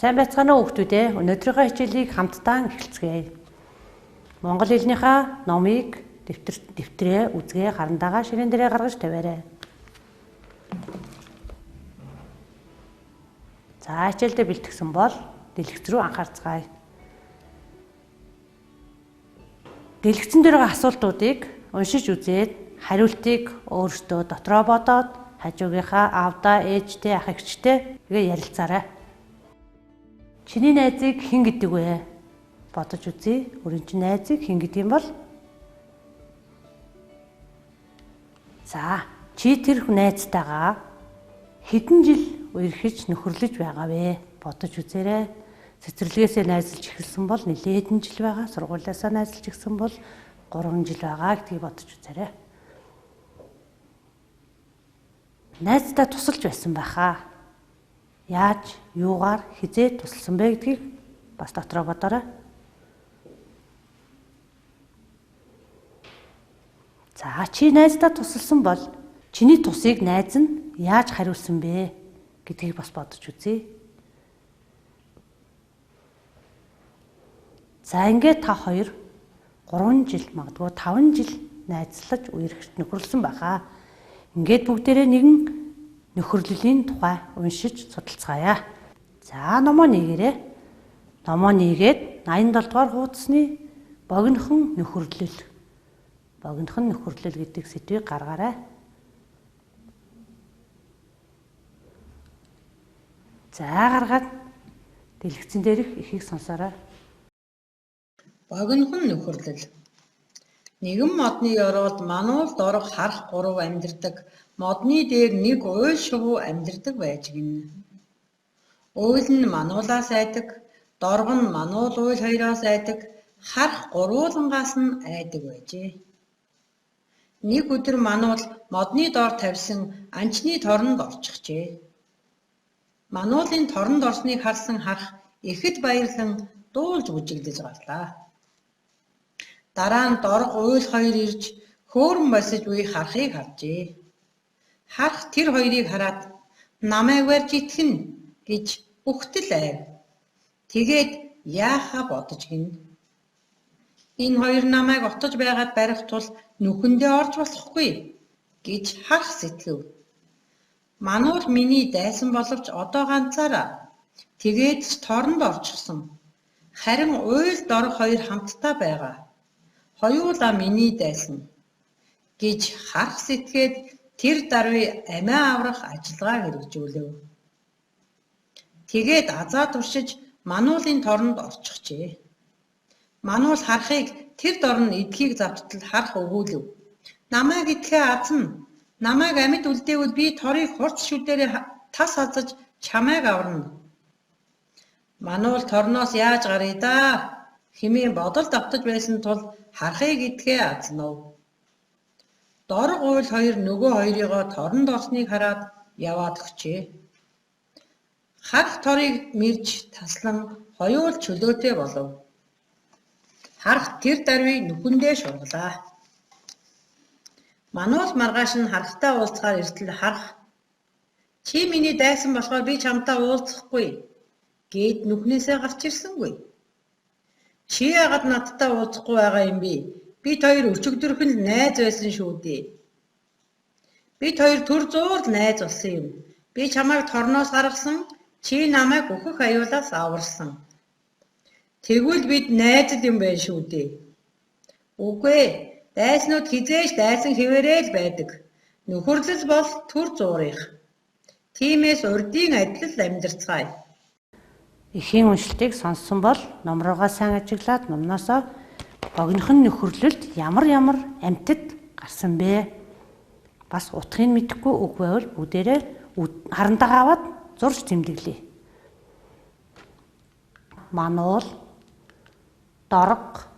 Сайн байцгаана уу хүүхдүүд ээ. Өнөөдрийнхөө хичээлийг хамтдаа эхэлцгээе. Монгол хэлнийхээ номыг дэвтрээ үзгээ харандаага ширээн дээрээ гаргаж тавиарай. За хичээлдээ бэлтгэсэн бол дэлгэц рүү анхаарцгаая. Дэлгэцэн дээр байгаа асуултуудыг уншиж үзээд хариултыг өөрсдөө дотроо бодоод хажуугийнхаа аавдаа, ээжтэй, ах эгчтэй тэгээ ярилцаарай. Чиний найзыг хэн гэдэг вэ? Бодож үзье. Өөрийн чинь найзыг хэн гэдэг юм бол? За, чи тэр найзтайгаа хэдэн жил үерхэж нөхөрлөж байгаа вэ? Бодож үзээрэй. Цэцэрлэгээсээ найзалж эхэлсэн бол нэлээдэн жил байгаа. Сургуулиасаа найзалж эхэлсэн бол 3 жил байгаа гэдгийг бодож үзээрэй. Найздаа тусалж байсан байхаа. Яаж, юугаар, хизээ тусалсан бэ гэдгийг бас дотроо бодоорой. За, чи найздаа тусалсан бол чиний тусыг найз нь яаж хариулсан бэ гэдгийг бас бодож үзье. За, ингээд та хоёр 3 жил магадгүй 5 жил найзлаж үерхэж нөхөрлөсөн байхаа. Ингээд бүгдээрээ нэгэн нөхөрлөлийн тухай уншиж судалцгаая. За, номоо нээгээрэй. Номоо нээгээд 87 дугаар хуудасны богинохон нөхөрлөл. Богинохон нөхөрлөл гэдэг сэдвийг гаргаарай. За, гаргаад дэлгэцэн дээрх ихийг сонсоорой. Богинохон нөхөрлөл. Нэгэн модны ёроолд мануул дорго харах гурав амьдардаг. Модны дээр нэг уйл шувуу амьдардаг байж гэнэ. Уйл нь мануулаас айдаг, дорго нь мануул уйл хоёроос айдаг, харах гурвуулангаас нь айдаг байжээ. Нэг өдөр мануул модны доор тавьсан анчны торонд орчихжээ. Мануулын торонд орсныг харсан харах ихэд баярлан дуулж бүжиглэж гарлаа. Дараа нь дорго уйл хоёр ирж хөөрөн босож буй харахыг харжээ. Харах тэр хоёрыг хараад намайг барьж итгэнэ гэж үхтэл айв. Тэгээд яахаа бодож гинэ. Энэ хоёр намайг отож байгаад барих тул нүхэндээ орж болохгүй гэж харах сэтгэв. Мануул миний дайсан боловч одоо ганцаараа тэгээд ч торонд орчихсон. Харин уйл дорго хоёр хамтдаа байгаа. Хоёулаа миний дайсан гэж харах сэтгээд тэр даруй амиа аврах ажиллагаа хэрэгжүүлэв. Тэгээд азаа туршиж мануулын торонд орчихжээ. Мануул харахыг тэр дорн эдхийг завттал харах өгүүлэв. Намайг идэхээ азна. Намайг амьд үлдээвэл би торыг хурц шүдээрээ тас азаж чамайг аварна. Мануул торноос яаж гаръя даа хэмээн бодол давтаж байсан тул харахыг идэхээ азнав. Дорго уйл хоёр нөгөө хоёрыгоо торонд орсныг хараад яваад өгчээ. Харах торыг мэрж таслан хоёул чөлөөтэй болов. Харах тэр даруй нүхэндээ шургалаа. Мануул маргааш нь харахтай уулзахаар эртэл харах чи миний дайсан болохоор би чамтай уулзахгүй гээд нүхнээсээ гарч ирсэнгүй. Чи яагаад надтай уулзахгүй байгаа юм бэ? Бид хоёр өчигдөрхөн л найз байсан шүү дээ. Бид хоёр төр зуур л найз болсон юм. Би чамайг торноос гаргасан, чи намайг өөхөх аюулаас аварсан. Тэгвэл бид найз л юм байна шүү дээ. Үгүй ээ, дайснууд хэзээ ч дайсан хэвээрээ л байдаг. Нөхөрлөл бол төр зуурынх. Тиймээс урдын адил амьдарцгаая. Эхийн уншилтыг сонссон бол ном руугаа сайн ажиглаад номноосоо богинохон нөхөрлөлд ямар ямар амьтад гарсан бэ? Бас утгыг мэдэхгүй үг байвал бүгдээрээ харандагаа аваад зурж тэмдэглэе. Мануул, дорго,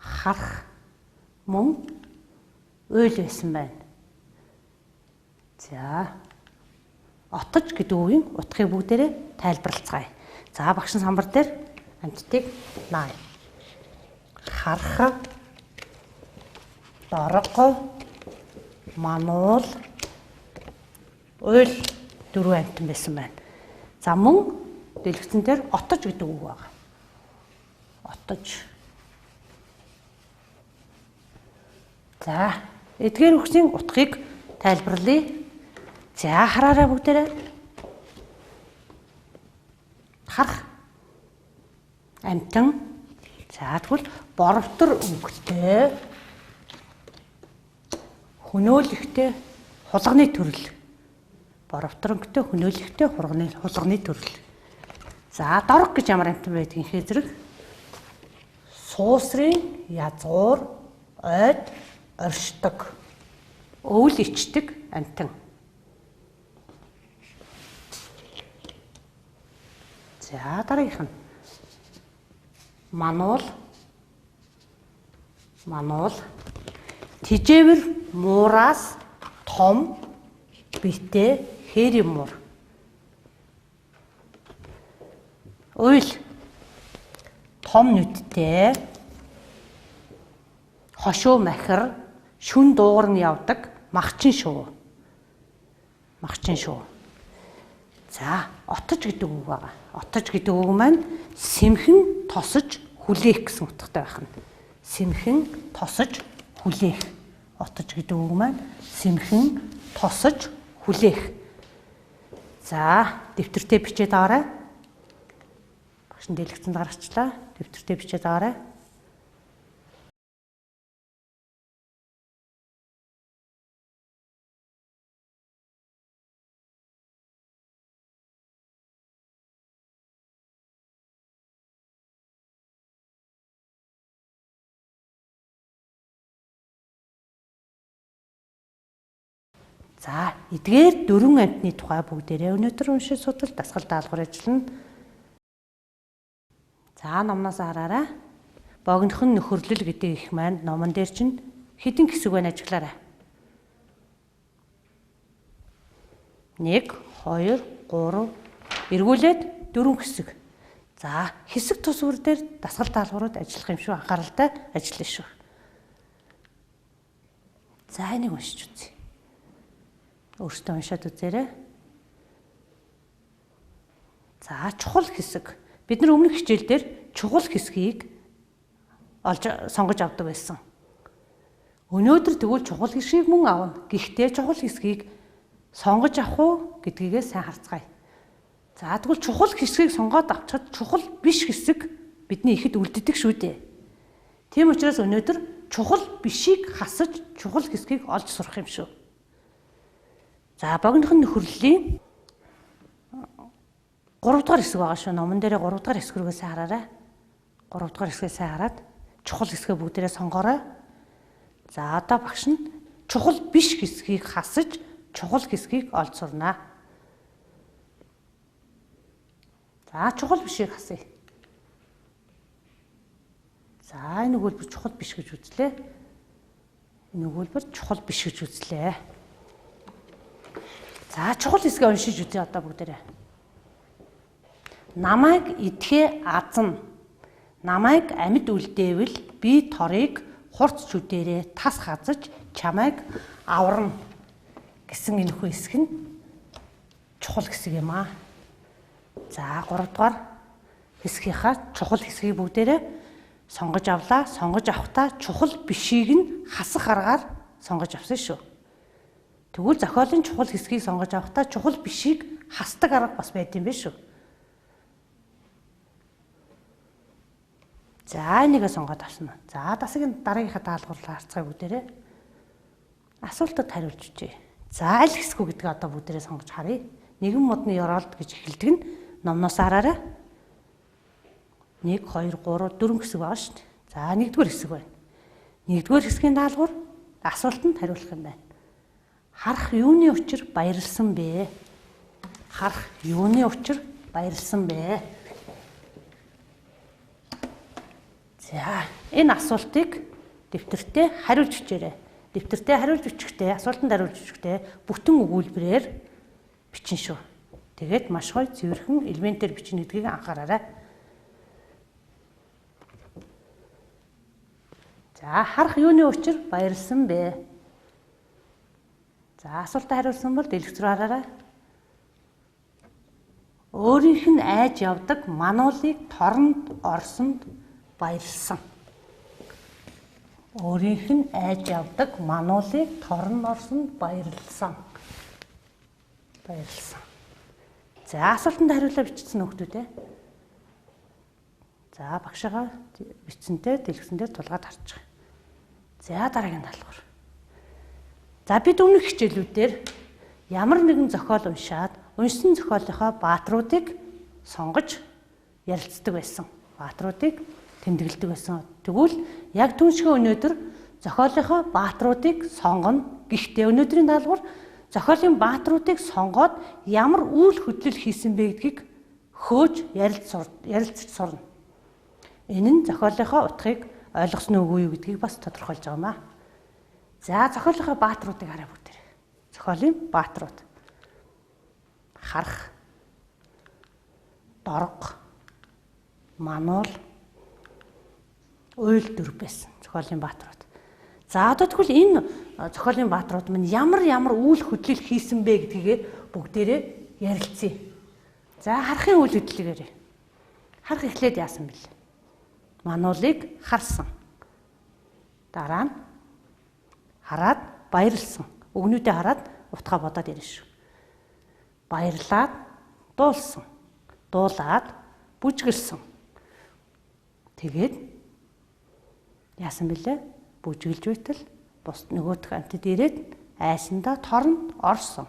харах мөн уйл байсан байна. За, отож гэдэг үгийн утгыг бүгдээрээ тайлбарлацгаая. За, багш нь самбар дээр амьтдыг наая. Харах, дорго, мануул, уйл дөрвөн амьтан байсан байна. За, мөн Дэлгэцэн дээр отож гэдэг үг байгаа. Отож. За, эдгээр үгсийн утгыг тайлбарлая. За, хараарай бүгдээрээ. Харах амтан. За, тэгвэл боровтор өнгөтэй хөнөөлөхтэй хулганы төрөл. Боровтор өнгөтэй хөнөөлөхтэй хулганы төрөл. За, дорог гэж ямар амтан байдгийг хээ зэрэг суусрын язгуур ойд оршдог, өвөл ичдэг амтан. За, дараагийнх нь мануул. Мануул тижээвэр муураас том битээ хээрийн муур. Уйл том нүдтэй хошуу махир шүн дуугарн явдаг махчин шувуу. Махчин шувуу. За, отож гэдэг үг байгаа. Отож гэдэг үг маань сэмхэн тосож хүлээх гэсэн утгатай байх нь. Сэмхэн тосож хүлээх. Отож гэдэг үг маань сэмхэн тосож хүлээх. За, дэвтэртээ бичээд аваарай. Багш нь дэлгэцэнд гаргачлаа. Дэвтэртээ бичээд аваарай. За, эдгээр дөрвөн амьтны тухай бүгдээрээ өнөөдөр уншиж судал дасгал даалгавар ажиллана. За, номноос хараарай. Богинохон нөхөрлөл гэдэг их маань номон дээр чинь хэдэн хэсэг байна ажиглаарай. 1 2 3 эргүүлээд 4 хэсэг. За, хэсэг тус бүр дээр дасгал даалгаврууд ажиллах юм шүү. Анхааралтай ажиллана шүү. За, энийг уншиж үзье. Өөртөө уншаад үзээрэй. За, чухал хэсэг. Бид нар өмнөх хичээл дээр чухал хэсгийг олж сонгож авдаг байсан. Өнөөдөр тэгвэл чухал хэсгийг мөн авна. Гэхдээ чухал хэсгийг сонгож авах уу гэдгийгээ сайн харцгаая. За, тэгвэл чухал хэсгийг сонгоод авчихад чухал биш хэсэг бидний ихэд үлддэг шүү дээ. Тийм учраас өнөөдөр чухал бишийг хасаж чухал хэсгийг олж сурах юм шүү. За, богинохон нөхөрлөлийн 3 дугаар хэсэг байгаа шүү. Номон дээрээ 3 дугаар хэсэг рүүгээ сайн хараарай. 3 дугаар хэсгээ сайн хараад чухал хэсгээ бүгдээрээ сонгоорой. За, одоо багш нь чухал биш хэсгийг хасаж чухал хэсгийг олж сурнаа. За, чухал бишийг хасъя. За, энэ өгүүлбэр чухал биш гэж үзлээ. Энэ өгүүлбэр чухал биш гэж үзлээ. За, чухал хэсгээ уншиж үзье одоо бүгдээрээ. Намайг идэхээ азна. Намайг амьд үлдээвэл би торыг хурц чүдээрээ тас хазаж чамайг аварна гэсэн энэхүү хэсэг нь чухал хэсэг юм аа. За, 3 дугаар хэсгийнхаа чухал хэсгийг бүгдээрээ сонгож авлаа. Сонгож авахдаа чухал бишийг нь хасах аргаар сонгож авсан шүү. Тэгвэл зохиолын чухал хэсгийг сонгож авахдаа чухал бишийг хасдаг арга бас байд юм биш үү? За, энийгээ сонгоод авсан. За, дасгийн дараагийнхаа даалгаварлаа харцгаая бүгдээрээ. Асуултад хариулж үзье. За, аль хэсэг үү гэдгийг одоо бүгдээрээ сонгож харъя. Нэгэн модны ёроолд гэж эхэлдэг нь номноос хараарай. 1 2 3 4 хэсэг байгаа шүү дээ. За, 1-р хэсэг байна. 1-р хэсгийн даалгавар асуултанд хариулах юм байна. Харах юуны учир баярлсан бэ? Харах юуны учир баярлсан бэ? За, энэ асуултыг дэвтэртээ хариулж бичээрэй. Дэвтэртээ хариулж бичихтэй, асуултанд хариулж бичихтэй бүтэн өгүүлбэрээр бичин шүү. Тэгээд маш гоё цэвэрхэн элементээр бичнэ гэдгийг анхаараарай. За, харах юуны учир баярлсан бэ? За, асуултанд хариулсан бол дэлгэц рүү хараарай. Өөрийнх нь айж явдаг мануулыг торонд орсонд баярлсан. Өөрийнх нь айж явдаг мануулыг торонд орсонд баярлсан. Баярлсан. За, асуултанд хариулаа бичсэн хүүхдүүд ээ. За, багшаага бичсэнтэй дэлгэсэн дээр тулгаад харчих. За, дараагийн даалгавар. За, бид өмнөх хичээлүүдээр ямар нэгэн зохиол уншаад уншсан зохиолынхоо баатруудыг сонгож ярилцдаг байсан. Баатруудыг тэмдэглэдэг байсан. Тэгвэл яг түншгэ өнөөдөр зохиолынхоо баатруудыг сонгоно. Гэхдээ өнөөдрийн даалгавар зохиолын баатруудыг сонгоод ямар үйл хөдлөл хийсэн бэ гэдгийг хөөж ярилцж сурна. Энэ нь зохиолынхоо утгыг ойлгосон үгүй юу гэдгийг бас тодорхойлж байгаа юм аа. За, зохиолынхоо баатруудыг хараа бүгдээрээ. Зохиолын баатрууд. Харах, дорго, мануул, уйл дүр байсан зохиолын баатрууд. За, одоо тэгвэл энэ зохиолын баатрууд минь ямар ямар үйл хөдлөл хийсэн бэ гэдгийг бүгдээрээ ярилцъя. За, харахын үйл хөдлөлийг ярив. Харах эхлээд яасан бэлээ? Мануулыг харсан. Дараа нь хараад баярлсан. Өгнүүдээ хараад утгаа бодоод ирнэ шүү. Баярлаад дуулсан. Дуулаад бүжгэлсэн. Тэгээд яасан бэлээ? Бүжгэлж байтал бус нөгөөх амьтад ирээд айсандаа торонд орсон.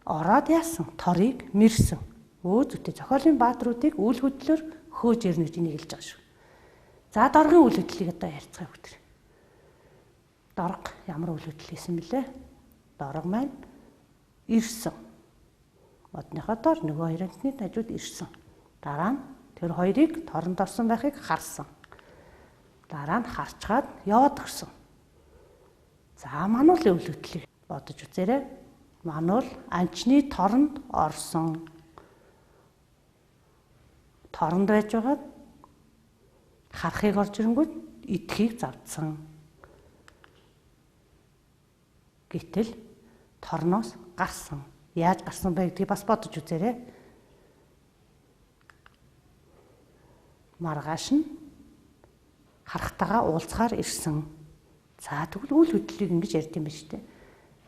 Ороод яасан? Торыг мэрсэн. Өө зүтэ зохиолын баатруудыг үйл хөдлөлөөр хөөж ирнэ гэж энийг хэлж байгаа шүү. За, доргийн үйл хөдлөлийг одоо ярьцгаая бүгд. Дорг ямар үйл хөдлөл хийсэн бэлээ? Дорг маань ирсэн. Модныхоо дор нөгөө хоёр амьтны хажууд ирсэн. Дараа нь тэр хоёрыг торонд орсон байхыг харсан. Дараа нь харчгаад яваад өгсөн. За, мануулын үйл хөдлөлийг бодож үзээрэй. Мануул анчны торонд орсон. Торонд байж байгаад харахыг орж ирэнгүүт идэхийг завдсан. Гэтэл торноос гарсан. Яаж гарсан бэ гэдгийг бас бодож үзээрэй. Маргааш нь харахтайгаа уулзахаар ирсэн. За, тэгвэл үйл хөдлөлийг ингэж ярьд юм байна шүү дээ.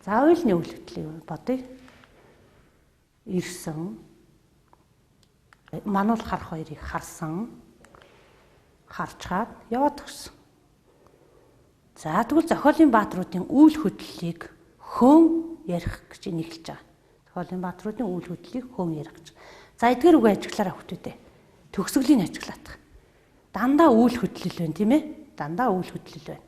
За, уйлны үйл хөдлөлийг бодъё. Ирсэн. Мануул харах хоёрыг харсан. Харчгаад яваад өгсөн. За, тэгвэл зохиолын баатруудын үйл хөдлөлийг хөөн ярих гэж энийг хэлж байгаа. Зохиолын баатруудын үйл хөдлөлийг хөөн ярих гэж. За, эдгээр үгээ ажиглаарай хүүхдүүдээ. Төгсгөлийн ажиглаадах. Дандаа үйл хөдлөл байна, тийм ээ? Дандаа үйл хөдлөл байна.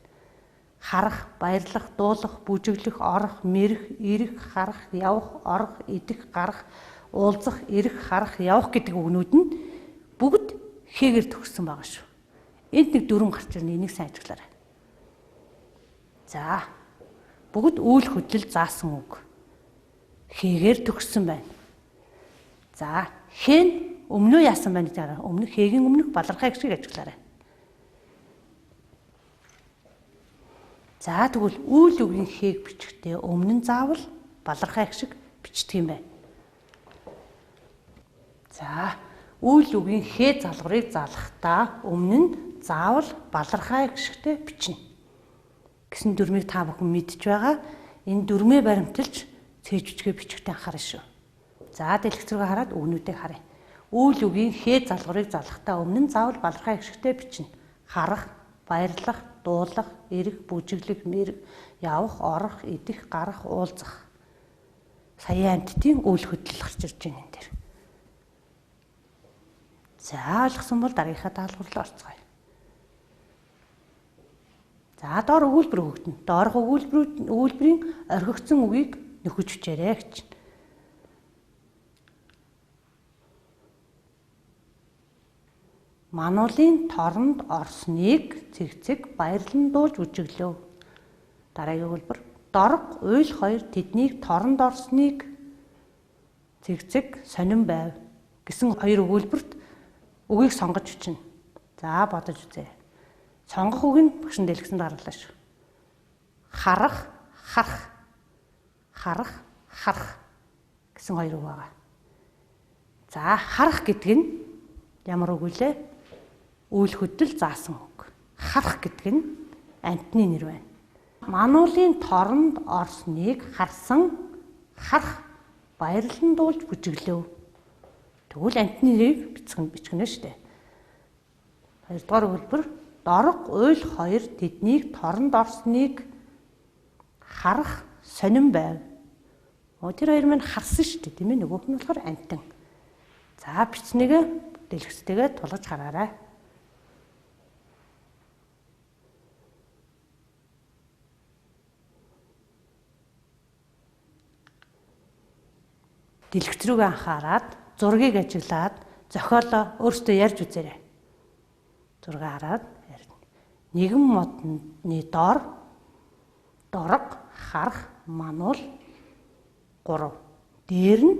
Харах, баярлах, дуулах, бүжиглэх, орох, мэрэх, ирэх, харах, явах, орох, идэх, гарах, уулзах, ирэх, харах, явах гэдэг үгнүүд нь бүгд хээгэр төгссөн байгаа шүү. Энд нэг дүрм гарч ирнэ, энийг сайн ажиглаарай. За, бүгд үйл хөдлөл заасан үг. Хээгэр төгссөн байна. За, хэн өмнөө яасан байна гэдэг хараа. Өмнөх хэгийн өмнөх балархай гişгийг ажиглаарай. За, тэгвэл үйл үгийн хээг бичгтээ өмнө нь заавал балархай гişиг бичдэг юм байна. За, үйл үгийн хээ залгуурыг залгахдаа өмнө нь заавал балархай гişгтэй бичнэ гэсэн дүрмийг та бүхэн мэдж байгаа. Энэ дүрмээ баримталж цээж бичгээ бичгтээ анхаарна шүү. За, дэлгэц рүүгээ хараад үгнүүдийг харъя. Үйл үгийн хээ залгуурыг залгахдаа өмнө нь заавал балархай гişгтэй бичнэ. Харах, баярлах, дуулах, ирэх, бүжиглэх, мэрэх, явах, орох, идэх, гарах, уулзах. Саяын амьтдын үйл хөдлөл гарч ирж байна энэ дээр. За, ойлгосон бол дараагийнхаа даалгавар руу орцгоё. За, доор өгүүлбэр өгөгдөнө. Доорх өгүүлбэрийн орхигдсон үгийг нөхөж бичээрэй гэж. Мануулын торонд орсныг цэг цэг баярлан дуулж үжиглэв. Дараагийн өгүүлбэр. Дорг уйл хоёр тэднийг торонд орсныг цэг цэг сонин байв гэсэн хоёр өгүүлбэрт үгийг сонгож бичнэ. За, бодож үзье. Сонгох үг нь багш нь дэлгэсэнд гарлаа шүү. Харах, харах. Харах, харах гэсэн хоёр үг байгаа. За харах гэдэг нь ямар үг вүлээ? Үйл хөдлөл заасан үг. Харах гэдэг нь амьтны нэр байна. Мануулын торонд орсныг харсан харах баярлан дуулж бүжиглэв. Тэгвэл амьтны нэрийг бичгэнэ шүү дээ. Хоёрдугаар өгүүлбэр дорог уйл хоёр тэднийг торонд орсныг харах сонин байв. Тэр хоёр маань харсан шүү дээ, тийм ээ? Нөгөөх нь болохоор амьтан. За бичснийгээ дэлгэцтэйгээ тулгаж хараарай. Дэлгэц рүүгээ анхаарад зургийг ажиглаад зохиолоо өөрсдөө ярьж үзээрэй. Зураг хараад ярина. Нэгэн модны доор дорог, харах, мануул 3. Дээр нь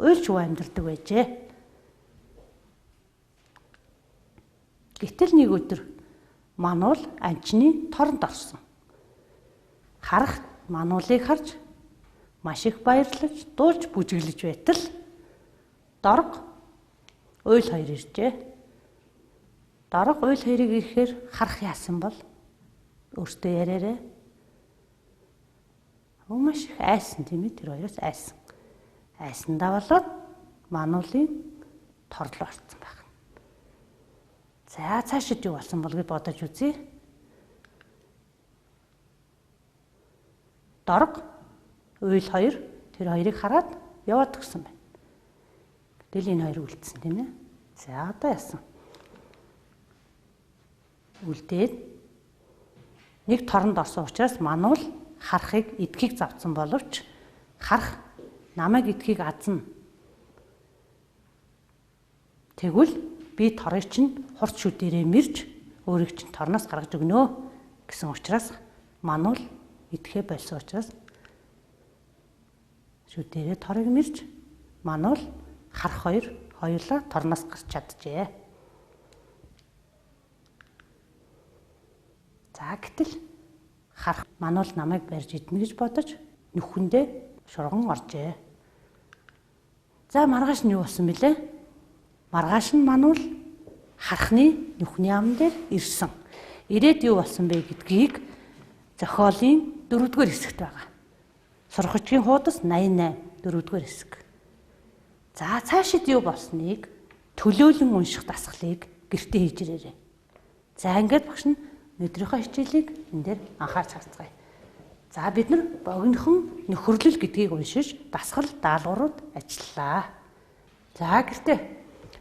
уйл шувуу амьдардаг байжээ. Гэтэл нэг өдөр мануул анчны торонд орсон. Харах мануулыг харж маш их баярлаж, дуулж бүжиглэж байтал дорог уйл хоёр иржээ. Дорог уйл хоёрыг ирэхээр харах яасан бол өөртөө яриарай. Маш их айсан, тийм ээ, тэр хоёроос айсан. Айсандаа болоод мануулын торлоо орсон байх. За цаашид юу болсон бол гэж бодож үзье. Дорог уйл хоёр тэр хоёрыг хараад яваад гисэн байна. Гэтэл энэ хоёр үлдсэн, тийм ээ. За одоо яасан? Үлдээд нэг торонд орсон учраас мануул харахыг эдхийг завцсан боловч харах намайг эдхийг азна. Тэгвэл би торыг чинь хурц шүдэрээ мэрж өөрийг чинь торноос гаргаж өгнө гэсэн учраас мануул эдхээ болсон учраас шүдэрээ торыг мэрж мануул харах хоёр хоёулаа торноос гарч чаджээ. За гэтэл харах мануул намайг барьж идэнэ гэж бодож нүхэндээ шурган оржээ. За маргааш нь юу болсон бэлээ? Маргааш нь мануул харахны нүхний ам дээр ирсэн. Ирээд юу болсон бэ гэдгийг зохиолын 4-р хэсэгт байгаа. Сурах хүчгийн хуудас 88 4-р хэсэг. За цаашид юу болсныг төлөөлөн унших дасгалыг гэртээ хийж ирээрэй. За ингээд багш нь өнөөдрийнхөө хичээлийг энэ дээр анхаарч харцгаая. За бид нар богинохон нөхөрлөл гэдгийг уншиж дасгал даалгаврууд ажиллалаа. За гэртээ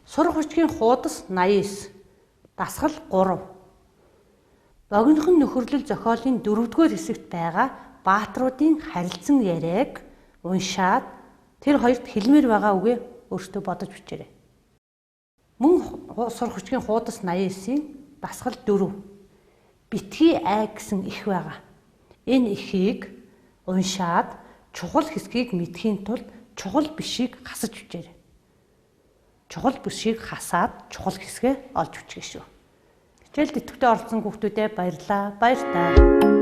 сурах хүчгийн хуудас 89 дасгал 3. Богинохон нөхөрлөл зохиолын 4-р хэсэгт байгаа баатруудын харилцан яриаг уншаад тэр хоёрт хэлмээр байгаа үгээ өөрсдөө бодож бичээрэй. Мөн сурах хүчгийн хуудас 89-ийн дасгал 4. Битгий ай гэсэн их байгаа. Энэ ихийг уншаад чухал хэсгийг мэдхийн тулд чухал бишийг хасаж бичээрэй. Чухал бишийг хасаад чухал хэсгээ олж бичгэй шүү. Хичээлд идэвхтэй оролцсон хүүхдүүдэд баярлалаа. Баяртай.